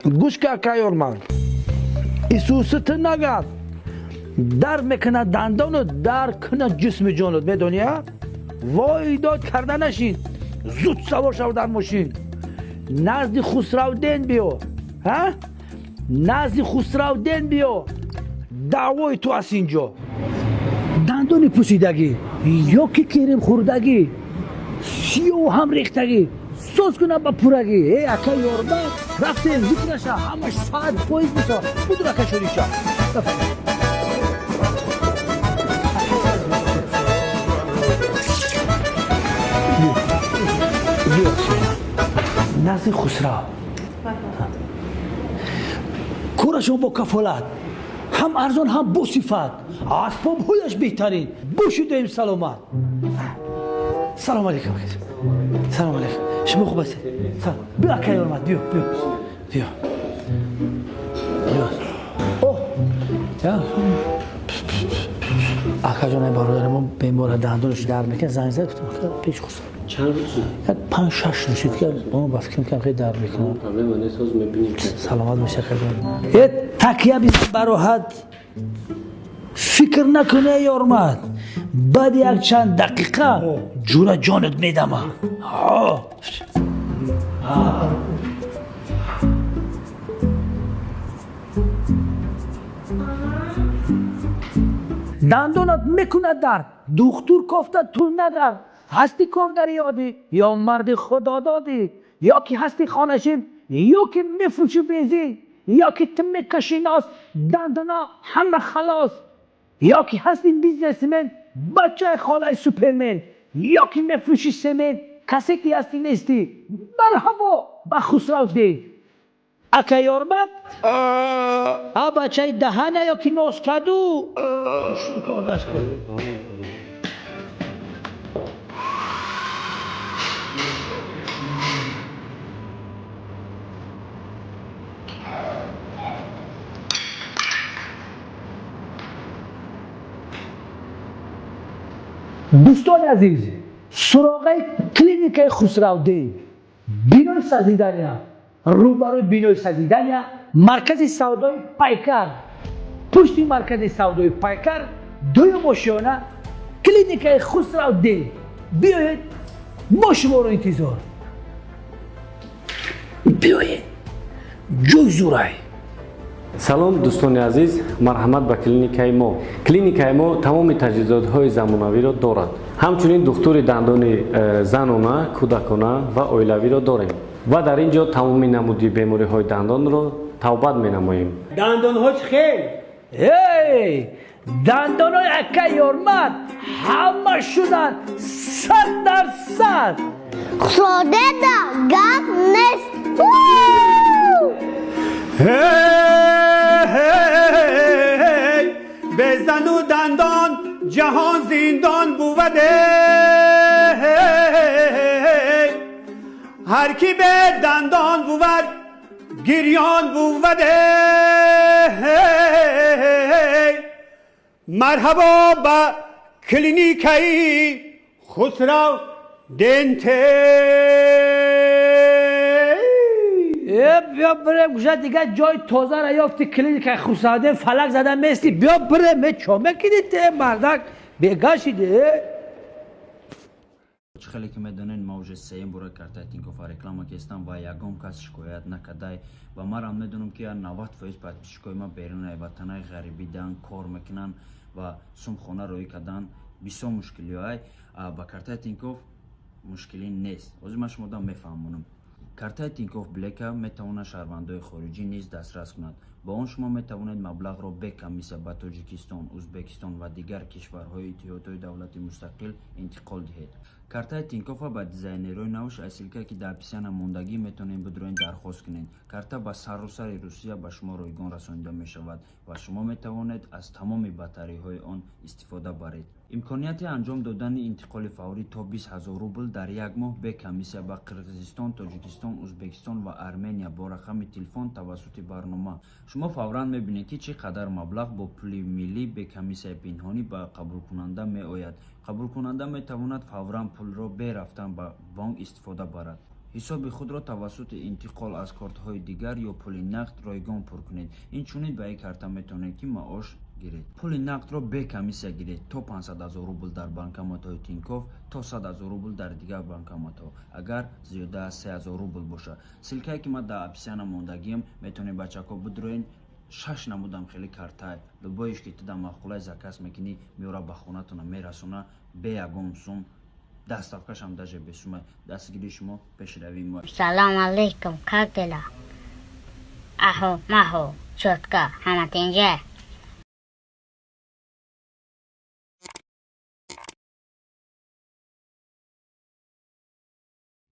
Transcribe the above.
Гӯш ка, каёрман, исуси ту нагар дар мекунад дандону дар кунад ҷисми ҷонут, медонӣ? Вой, дод карда нашин, зуд савор шав дар мошин, назди Хусравден биё, ҳа, назди Хусравден биё, даъвои ту аст инҷо. Дандони пусидагӣ ё ки керем хӯрдагӣ, сиёҳу ҳам рехтагӣ, соз кунам ба пурагӣ. Э, ака ёрман, рафтем, зикр наша, ҳамаш 100% мешава. Буду, ака шориша. Назди Хусрав корашон бо кафолат, ҳам арзон, ҳам бо сифат, асбобҳояш беҳтарин. Бошидаем саломат. Салом алейкум, салом алейкум. Шумо хуб ҳастед? Биё, ака ёрмат, биё, биё, биё, биё. О, акаҷон, бародари мо бемора, дандонаш дард мекунад, занг зад, гуфтам, пеш Хусрав. Чанд рӯз шуд? Як 5-6 рӯз шуд, ки ба фикрам кам хеле дард мекунад. Проблема нест, ҳозир мебинем. Саломат бош, акаҷон. Э, такя бизан, бароҳат фикр накуне, ёрмат, баъди якчанд дақиқа ҷура ҷонат медама. Дандонат мекунад дард, духтур кофта ту нагард, ҳасти коргари ёдӣ ё марди худододӣ, ё ки ҳасти хонашин, ё ки мефурӯши бензин, ё ки ту мекаши нос, дандона ҳама халос, ё ки ҳасти бизнесмен, бачаи холаи супермен, ё ки мефурӯши семент, касе ки ҳастӣ нестӣ, марҳабо ба Хусравдин. Ака ёрмат, а бачаи даҳана ё ки носкаду. Дӯстони азиз, суроғаи клиникаи Хусравдин: бинои Созидания, рӯбарӯи бинои Созидания, маркази савдои Пайкар, пушти маркази савдои Пайкар, дуюм ошёна, клиникаи Хусравдин. Биёед, мо шуморо интизор. Биёед, ҷой зурай. Салом, дӯстони азиз, марҳамат ба клиникаи мо. Клиникаи мо тамоми таҷҳизотҳои замонавиро дорад, ҳамчунин духтури дандони занона, кӯдакона ва оилавиро дорем ва дар ин ҷо тамоми намуди бемориҳои дандонро табобат менамоем. Дандонҳо чӣ хел? Эй, дандонои ака ёрмат ҳама шуданд 100%. Хусродеда гап нест. Ҳей, безану дандон ҷаҳон зиндон буваде. Ҳар ки бе дандон бувад, гирён буваде. Марҳабо ба клиникаи Хусрав Денте. Э, биё бирем, куҷа дигар ҷои тозара ёфти? Клиникаи Хусравдин фалак зада мести. Биё бирем. Э, чо мекунӣ те, мардак, бегашиди, э? Чӣ хеле ки медонед, ма уже сеюм бора картаи Тинькоффа реклама кестам ва ягон кас шикоят накардай. Ва марам медонам, ки 90% подписчикои ма берунаи ватанаи ғарибидан кор мекунанд ва сум хона роҳӣ кардан бисёр мушкилиҳоай. Ба картаи Тинькофф мушкилӣ нест. Ҳозир ман шумода мефаҳмонам. Картаи Тинькофф Блека метавонад шаҳрвандои хориҷӣ низ дастрас кунад. Бо он шумо метавонед маблағро бе комиссия ба Тоҷикистон, Ӯзбекистон ва дигар кишварҳои иттиҳодҳои давлати мустақил интиқол диҳед. Картаи Тинькоффа ба дизайнерҳои навш аз ссылка, ки дар описания мондагӣ, метавонед бидроен, дархост кунед. Карта ба саросари Русия ба шумо ройгон расонида мешавад ва шумо метавонед аз тамоми бартариҳои он истифода баред. Имконияти анҷом додани интиқоли фаврӣ то 20 000 рубл дар як моҳ бе комиссия ба Қирғизистон, Тоҷикистон, Ӯзбекистон ва Армения бо рақами телефон тавассути барнома. Шумо фавран мебинед, ки чӣ қадар маблағ бо пули миллӣ бе комиссияи пинҳонӣ ба қабулкунанда меояд. Қабулкунанда метавонад фавран пулро бе рафтан ба бонк истифода барад. Ҳисоби худро тавассути интиқол аз кортҳои дигар ё пули нақд ройгон пур кунед. Инчунин ба ин карта метавонед, ки маош гиред. Пули нақдро бе комиссия гиред то 500 000 рубл дар банкоматҳои Тинькофф, то 100 000 рубл дар дигар банкоматҳо, агар зиёда аз 3000 рубл бошад. Ссылка е ки ман дар описания мондагиам, метавонед, бачако, бидроен. Шаш намудам хеле картай, любой иш ки ту дар маъқулай, заказ мекунӣ, меора, ба хонатона мерасона бе ягон сум. Доставка шам даже бесума. Дастгирии шумо пешравии мо. Салом алейкум, как дела? Ахо, махо, чётко, ҳама тинҷа?